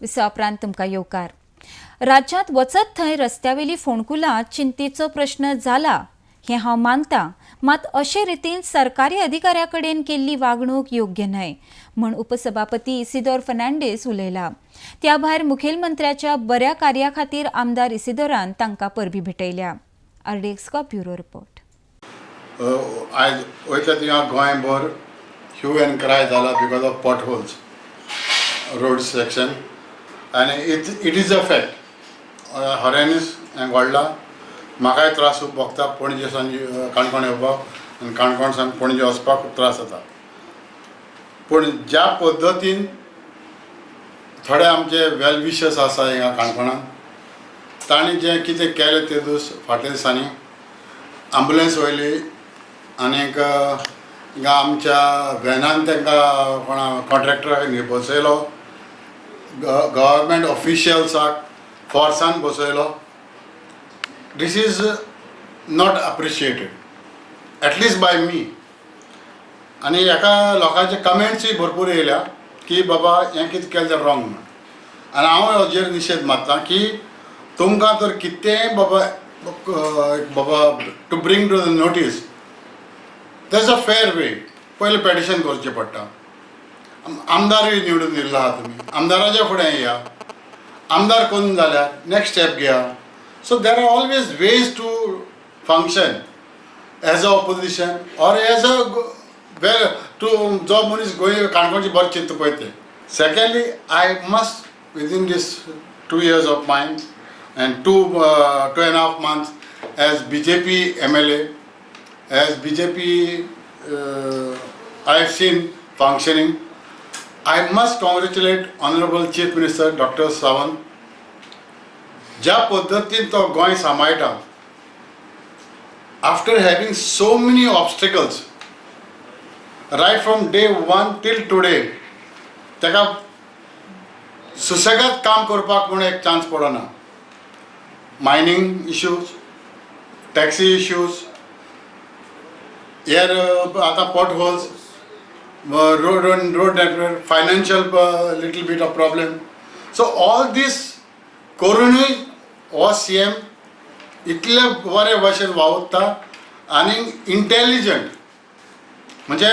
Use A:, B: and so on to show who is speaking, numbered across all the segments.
A: विसवा उपरांत तुमकां येवकार. राज्यांत वचत थंय रस्त्यावेली फोंडकुलां चिंतेचो प्रश्न जाला हें हांव मानता, मात अशे रितीन सरकारी अधिकाऱ्या कडेन केल्ली वागणूक योग्य न्हय म्हूण उपसभापती इसिदोर फर्नांडीस उलयला. त्या भायर मुखेलमंत्र्याच्या बऱ्या कार्या खातीर आमदार इसिदोरान तांकां परबी भेटयल्या. RDX bureau report.
B: आयज वयता थिंगा गोंयभर ह्यू एंड क्राय जाला because of pot holes road section आनी it is a fact. खऱ्यांनीच हें घडलां. म्हाकाय त्रास खूब भोगता. पणजे सावन काणकोण येवपाक आनी काणकोण सावन पणजे वचपाक खूब त्रास जाता. पूण ज्या पद्दतीन थोडे आमचे वेल विशर्स आसा हिंगा काणकोणान, तांणी जें कितें केलें ते दीस फाटल्या दिसांनी आंबुलन्स वयली आनीक हिंगा आमच्या व्हॅनान तांकां कोणा कॉन्ट्रॅक्टराक बसयलो, गव्हर्मेंट ऑफिशियल्साक फोर्सान बसयलो. This is not appreciated, at least by me. आनी हेका लोकांचे कमेंट्सूय भरपूर येयल्या की बाबा, हें कितें केलें तें रॉंग म्हण. आनी हांव हेजेर निशेध मारता की तुमकां तर कितेंय बाबा to bring to the notice, there's a fair way. पयलें पेटिशन करचें पडटा. आमदारूय निवडून दिल्लो आहा तुमी, आमदाराच्या फुडें येया. आमदार करून जाल्यार नेक्स्ट स्टेप घेया. So there are always ways to function as a opposition or as a well to जो मनीस गोंय काणकोणची बरें चिंतता पळय तें. Secondly, I must, within this 2 years of mine and 2.5 months as BJP MLA, as BJP I have seen functioning, I must congratulate Honorable Chief Minister Dr. Sawant. ज्या पद्दतीन तो गोंय सांबाळटा after having so many obstacles right from day one till today, ताका सुसेगाद काम करपाक म्हूण एक chance पडना. मायनींग इश्यूज, टॅक्सी इश्यूज, हेर आतां pot holes, road, road network, financial little bit of problem. So all this करुनूय हो सीएम इतले बरे भशेन वावुरता आनी इंटेलिजंट, म्हणजे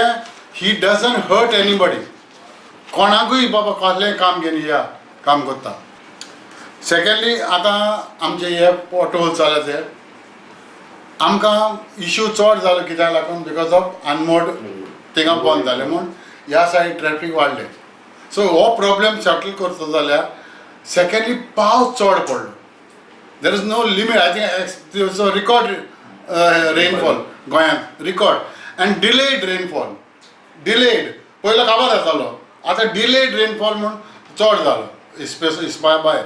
B: he doesn't hurt anybody. कोणाकूय बाबा कसलें काम घेवन या काम करता. सेकंडली, आतां आमचे हे पोट होल्स जाले ते आमकां इशू चड जालो. कित्याक लागून? Because of Anmod थिंगा बंद जालें म्हूण ह्या सायड ट्रॅफीक वाडलें. सो हो प्रॉब्लेम सेटल करतो जाल्यार, सेकंडली, पावस चड पडलो. There is no limit. I think record rainfall गोंयांत, record and delayed rainfall. Delayed, पयलो काबार जातालो, आतां डिलेड रेनफॉल म्हूण चड जालो इस्पेस इस्पा भायर.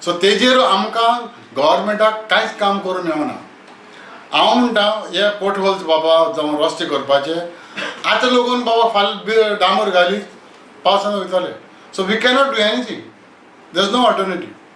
B: सो तेजेर आमकां गव्हर्मेंटाक कांयच काम करूंक मेळना. हांव म्हणटा, हे पोट होल्स बाबा जावं रस्ते करपाचे, आतां लोगून बाबा फाल्यां डांबर घाली, पावसान वयतले. So we cannot do anything. There is no alternative.